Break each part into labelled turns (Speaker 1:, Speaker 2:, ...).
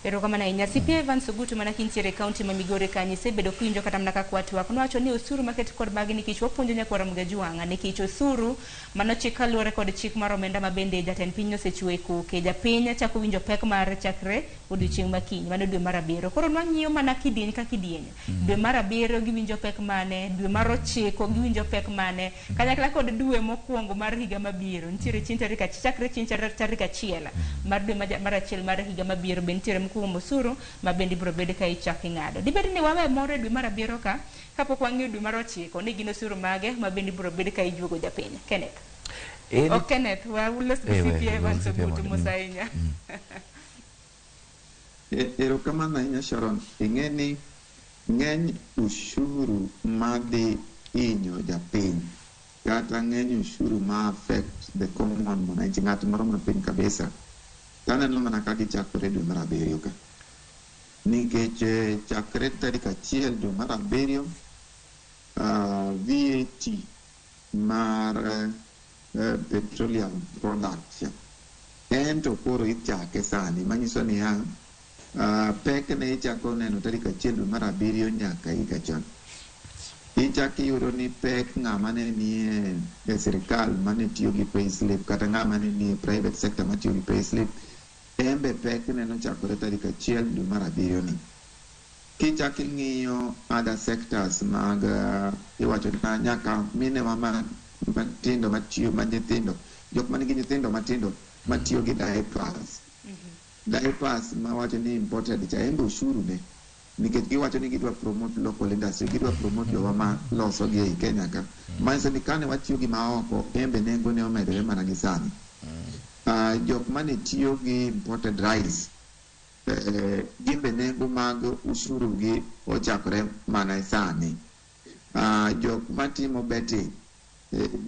Speaker 1: Erokamano ahinya. CPA Evans Ogutu mana kintiere e kaunti ma Migori kanyo isebedo kiwinjo kata mana kaka watwak. Nowacho ni osuru maket kod magi nikech wapuonjo nyakwar Ramogi Ajwang'a nikech osuru manochik kaluwore kod chik mar omenda ma bende jatend piny nosechiwo e koke. Japiny chako winjo pek mar chakre odiochieng' ma kiny, mano dwe mar abiriyo. Koro nwang'iyo mana kidieny ka kidieny. Dwe mar abiriyo giwinjo pek mane, dwe mar ochiko giwinjo pek mane, kanyakla kod dwe mokwongo mar higa mabiro. Nitiere chieng' tarik ach chakre chieng' tarik achiel mar dwe mar achiel mar higa mabiro be nitiere mkuom osuru ma bende ibiro bed ka ichako ing'ado. Dibed ni wawe moro e dwe mar abiriyo ka kapok wang'iyo dwe mar ochiko ni gin osuru mage ma bende ibiro bed ka ijuogo japiny. Kenneth. Ok Kenneth, walos gi CPA Evans Ogutu mos ahinya.
Speaker 2: Erokamano ahinya Sharon. Ing'e ni ng'eny ushuru madhi hinyo japiny kata ng'eny ushuru ma affect the common mwananchi, ng'at moro mapiny kabisa, taneno mana ka gichakore dwe mar abiriyo ka. Nikech chakre tarik achiel dwe mar abiriyo, VAT mar petroleum products en to koro ichake sani, manyiso niya, pek ne ichako neno tarik achiel dwe mar abiriyo nyaka higa cha. Ichako iyudo ni pek ng'ama ne nie e sirikal mane tiyo gi payslip kata ng'ama ne nie private sector matiyo gi payslip, en be pek ne nochakore tarik achiel dwe mar abiriyo ni. Kichako ing'iyo other sectors mag iwacho na nyaka minewa matindo matiyo ma nyithindo, jok manigi nyithindo matindo matiyo gi diapers. Diapers mawacho ni imported cha en be ushuru ne. Nikech giwacho ni gidwa promote local industry, gidwa promote jowa ma loso gi ei Kenya ka. Manyiso ni kane watiyo gi maoko, en be nengo ne omedore mana gi sani. Jok mane tiyo gi imported rice, gin be nengo mag ushuru gi ochakore mana sani. Jok matimo betting,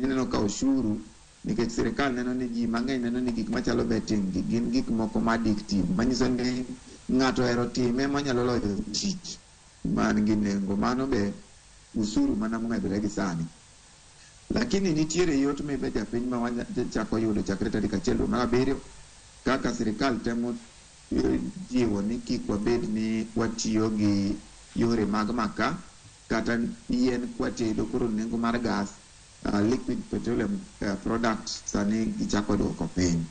Speaker 2: ineno ka ushuru, nikech sirikal neno ni ji mang'eny neno ni gik machalo betting gi gin gik moko ma addictive, manyiso ni ng'ato ohero time monyalo loyo tich man gi nengo. Mano be usuru mana momedore gi sani. Lakini nitiere yot mibe japiny ma wachako yudo chakre tarik achiel dwe mar abiriyo, kaka sirikal temo jiwo ni kik wabed ni watiyo gi yore mag maka kata yien kwatedo, koro nengo mar gas, liquid petroleum product sani gichako duoko piny.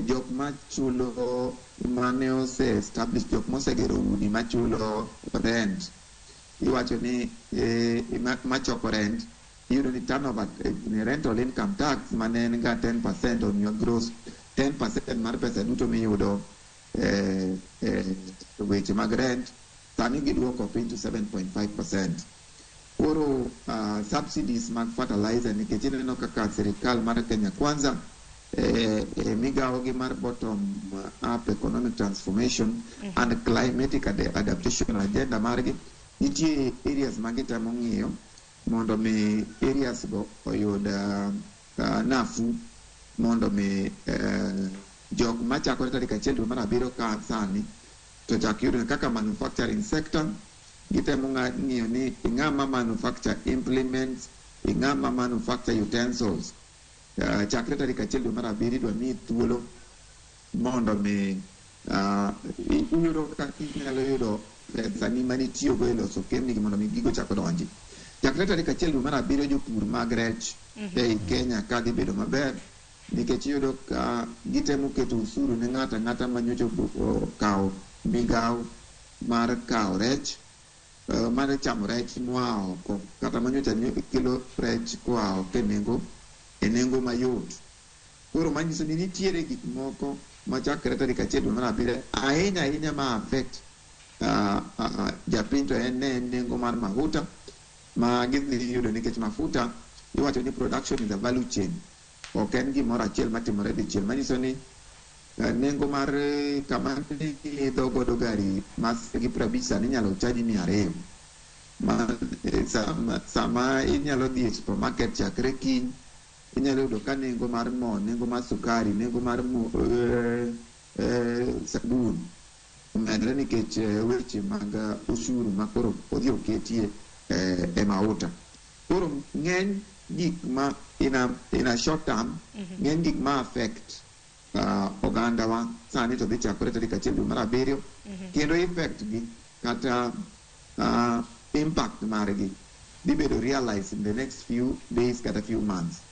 Speaker 2: Jok machulo mane ose establish, jok mosegero udi machulo rent, iwacho ni machoko rent, iyudo ni turnover, rental income tax mane en ga 10% on your gross, 10% mar pesa duto miyudo weche mag rent, sani giduoko piny to 7.5%. Koro subsidies mag fertilizer, nikech ineno kaka sirikal mar Kenya Kwanza migawo gi mar bottom up economic transformation and climatic adaptation agenda margi, nitie areas ma gitemo ng'iyo mondo mi areas go oyud nafuu, mondo mi jok machakore tarik achiel dwe mar abiriyo ka sani to chak yudo kaka manufacturing sector. Gitemo ng'iyo ni ng'ama manufacture implements, ng'ama manufacture utensils, chakre tarik achiel dwe mar abiriyo idwa miyi thuolo mondo mi iyudo kaka inyalo yudo pesa ni manitiyogo e loso kembni gi mondo mi gigo chak odonji. Chakre tarik achiel dwe mar abiriyo jopur mag rech ei Kenya ka dhi bedo maber, nikech iyudo ka gitemo keto usuru ne ng'ato ang'ata manyocha okawo migawo mar kawo rech, mar chamo rech moa oko kata manyocha kelo rech koa oko e nengo mayot. Koro manyiso ni nitiere gik moko machakre tarik achiel dwe mar abiriyo ahinya ahinya ma affect japiny to en ne nengo mar mafuta ma gidhi yudo, nikech mafuta iwacho ni production is a value chain, ok en gimoro achiel matimore dichiel. Manyiso ni nengo mar kama idho godo gari mas gi 50 sani inyalo chaji 200 ma sama inyalo dhi e supermarket chakre kiny inyalo yudo ka nengo mar mo, nengo mar sukari, nengo mar mo, sabun omedore nikech weche mag ushuru ma koro odhi oketie e mauta. Koro ng'eny gik ma in a short term, ng'eny gik ma affect Ogandawa sani to dhi chakore tarik 1 dwe mar 7 kendo effect gi kata impact margi dhi bedo realized in the next few days kata few months.